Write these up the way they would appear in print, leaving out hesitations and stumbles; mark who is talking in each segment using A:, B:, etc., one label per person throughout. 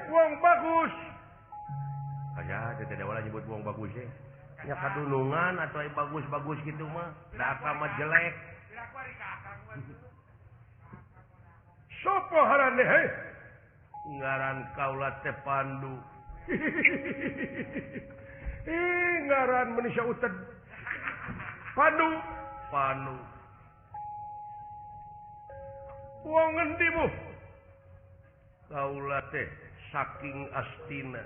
A: Wong bagus. Aya teh teh wala nyebut wong bagus teh. Nya kadulungan atau bagus-bagus gitu mah, da mah jelek. Sopo harane heh? Ngaran kaula teh Pandu. Ih, ngaran manusia uted. Pandu, Pandu. Wong ngendi bu? Kaula teh saking Astina.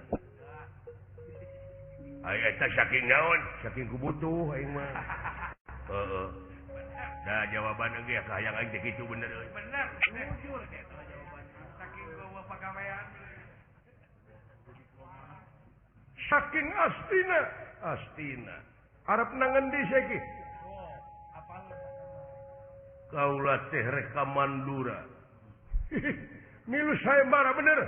A: Ai eta saking naon? Saking kubutuh aing mah. Heeh. Da jawaban ge kahayang aing teh kitu bener euy.
B: Bener, jujur eta jawaban. Saking geueuh pagawean.
A: Saking Astina, Astina. Arep nang ngendi saiki?
B: Oh, apal.
A: Kaula teh rek ka Mandura. Milu sayembara bener.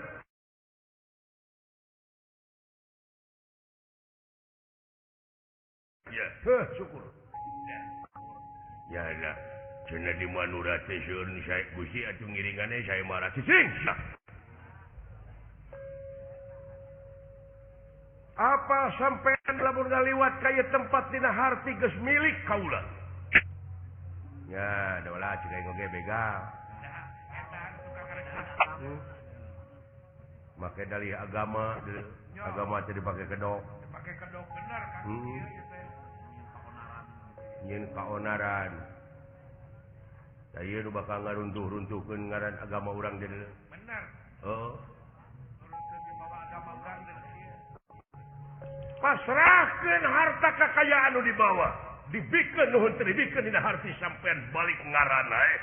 A: Ya, heh, syukur. Ya lah, cenah di Mandura teh seueur nu sae Gusti atuh ngiringane sayembara cicing. Apa sampean lamun ngaliwat ka ieu tempat dina harti geus milik kaula? Ya, dola cik aing oge begal. Make dalih agama, agama teh dipake kedok.
B: Dipake kedok bener kan.
A: Nyeun kaonaran. Da ieu nu bakal ngaruntuh-runtuhkeun ngaran agama urang teh.
B: Bener.
A: Heeh.
B: Agama urang teh.
A: Pasrahkeun harta kakayaan nu dibawa. Dibikeun nuhun teu dibikeun dina harti sampean balik ngaranna eh.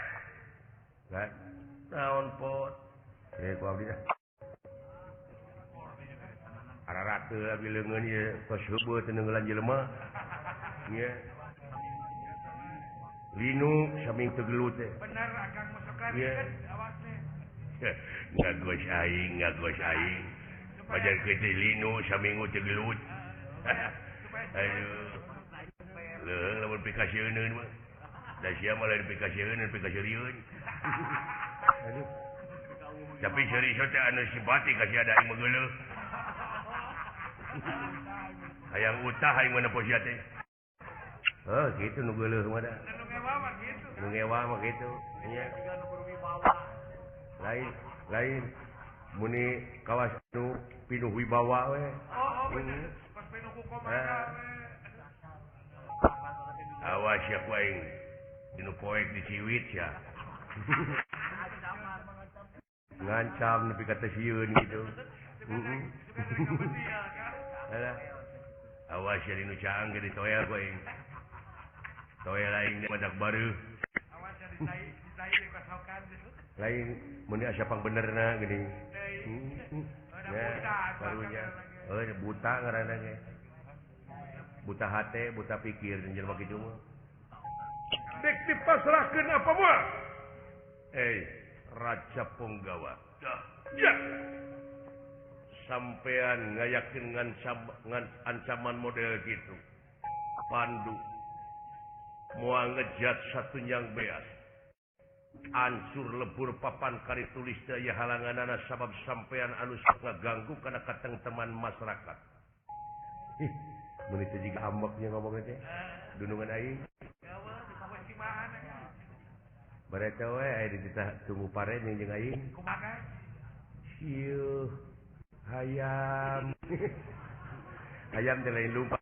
A: Kan? Naon pot? Ku abdi dah. Ararate abdi leungeun ieu tos heubeut teu neunggelan jelema. Nya. Linu sami teu gelut teh.
B: Bener akang masuk lagi awas teh.
A: Ngagos aing, ngagos aing. Pajar kitu linu saminggu teu gelut. Aduh. Leuh lamun pikasieun mah. Da sia mah lain pikasieun, pikasieun. Aduh. Tapi seuri teh anu simpati ka sia da aing mah geuleuh. Hayang utah aing mah nempo sia teh. Heuh, kitu nu geuleuh mah da.
B: Nu ngewa mah kitu.
A: Nu ngewa mah kitu. Nya. Lain, lain muni kawas nu pinuh wibawa we.
B: Oh, bener. Pas pinuh ku kumaha we.
A: Awas ya ku aing. Dinu poek diciwit ya. Ngancam nepi ka teu sieun kitu. Heeh. Alah. Awas ya dinu caang ge ditoel ku aing. Toel aing madak bareuh.
B: Awas ya ditai dikosokan.
A: Lain mun asa pangbenerna geuning. Ya, barunya. Heuh buta ngaranna ge. Buta hate, buta pikir jeung jelema kitu mah. Dek dipasrahkeun apa moal? Raja Punggawa. Ya. Sampean ngayakeun ngan ancaman model gitu. Pandu moal ngejat satunyang beas. Ancur lebur papan kari tulis daya halanganana sabab sampean anu sok ngaganggu kana katengteman masyarakat. Ih, mun teh jiga ambeknya ngomongna teh. Dunungan aing. Bareta we aya dititah tunggu pare jeung aing.
B: Kumaha?
A: Ieu hayam. Hayam teh lain lumpat.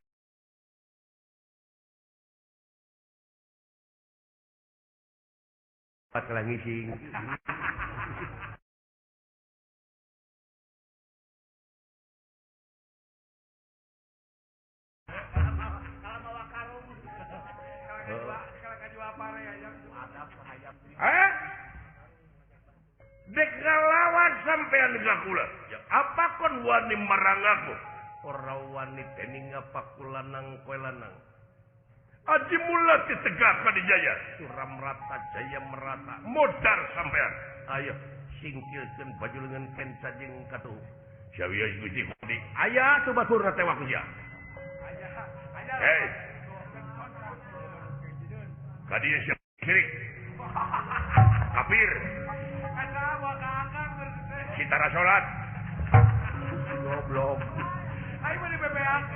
A: Kalah ngising.
B: Kalau bawa karung, kalau kajual pare ayam, adab hayam.
A: Eh? Dek ngalawan sampean ka kula. Ya, apa kon wani marang aku? Ora wani dening apa kulanang kowe lanang. Aji mula ditegak Jaya. Suram rata jaya merata. Modar sampean. Ayo singkilkeun baju lengan kenca jeung katuhu. Sawios Gusti Kudi. Aya tuh baturna tewak sia.
B: Aya, aya.
A: Hei. Kadieu sia sirik. Kafir. Citara salat. Goblok.
B: Aing mah di BBAK.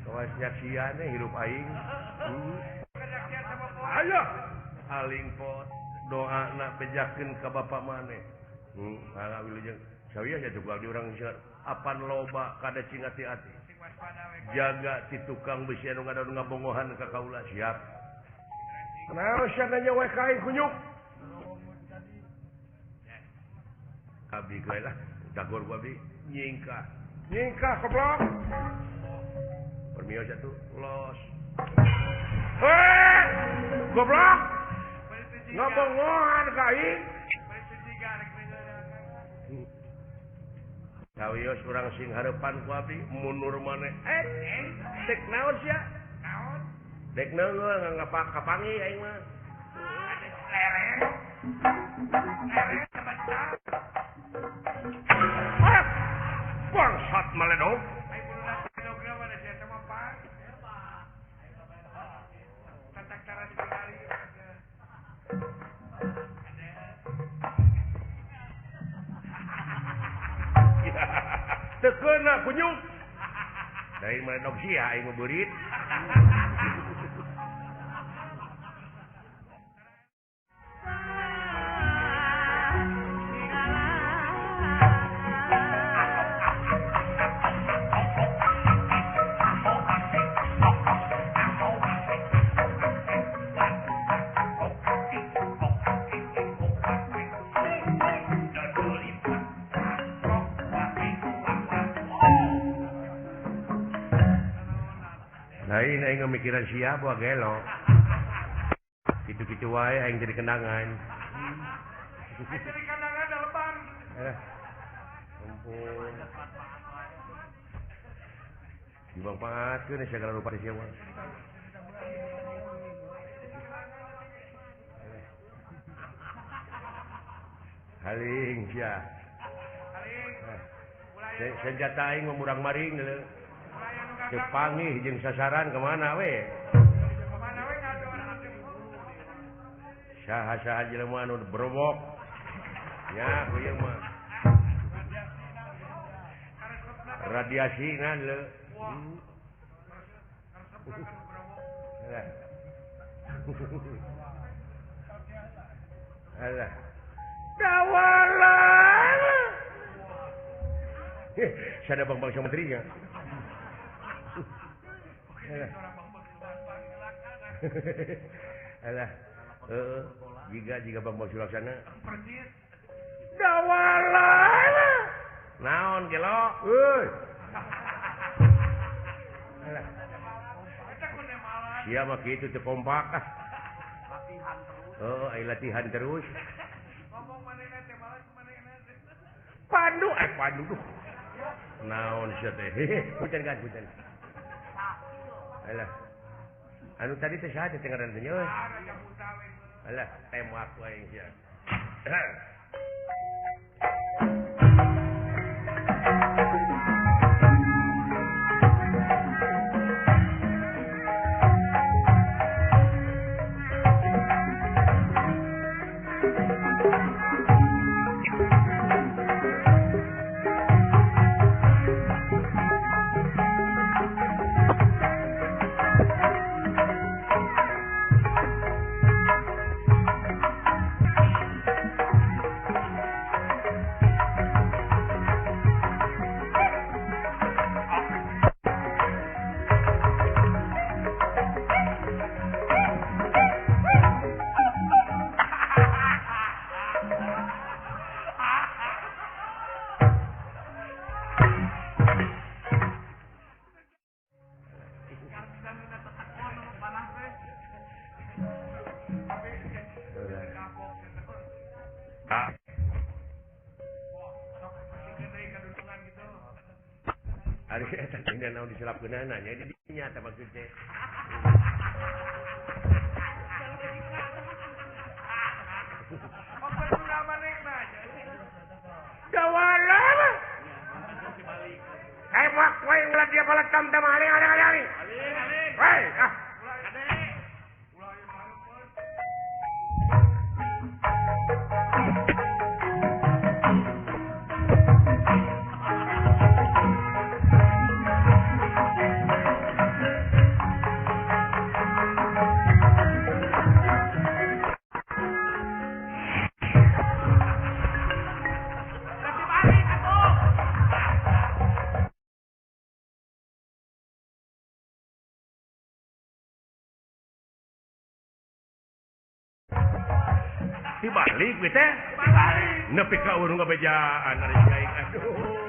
A: Kawas nyaksian hirup aing. Ayo aling pot doa nak bejakeun ka bapak maneh. Mangga wilujeng. Sawieu nya juga di urang apan loba kada cing hati-hati. Jaga ti tukang besi anu ngadon ngabongohan ka kaula siap. Kunaon sia nanya we ka aing kunyuk. Abdi geus lah, dagor ku abdi nyingkah. Nyingkah goblok. Permios atuh los. Heh! Goblok. Ngabongohan ka aing. Sawios urang sing hareupan ku abdi mundur maneh. Dek naon sia?
B: Naon?
A: Dek naon ngapa kapangi aing mah.
B: Lereng. Lereng sebentar.
A: Ah! Bangsat maledog.
B: Ai buluna dogna mah da sia mah pak. Tatak cara ditingali.
A: Teu keuna kunyuk. Dari maledog sia aing mah beurit. Lain aing mikiran sia buah gelo. Kitu-kitu wae aing jadi kenangan.
B: Aing jadi kenangan da lebar.
A: Ampun. Dimanfaatkeun segala rupa di sia mah. Haling sia.
B: Haling.
A: Senjata aing mah murang maring leuh. Kepanggih jeung sasaran kemana we? Saha-saha jelema anu berobok. Ya, ku ieu mah. Radiasi na leuh. Alah. Alah. Dawala. Sada bang-bang sama menterinya. Alah. Heeh, jiga Bang Sulaksana.
B: Persis.
A: Dawala. Naon gelo? Euy. Alah. Sia mah kitu teu kompak ah.
B: Latihan terus.
A: Heeh, ai latihan terus.
B: Ngomong manehna teh malas manehna teh.
A: Pandu pandu duh. Naon sia teh? Punten kan punten. Alah. Anu tadi teh saha teh ngaran teh nya euy? Alah, tembak wae sia. Naon diselapkeunana nya jadi nyata maksud teh. Dawala. Tembak wae ulah dia balat tam-tam aling aling aling. Aling. Woi, ah. Dibalik we teh.
B: Dibalik.
A: Nepi ka urang ngabejaan ari aing. Aduh.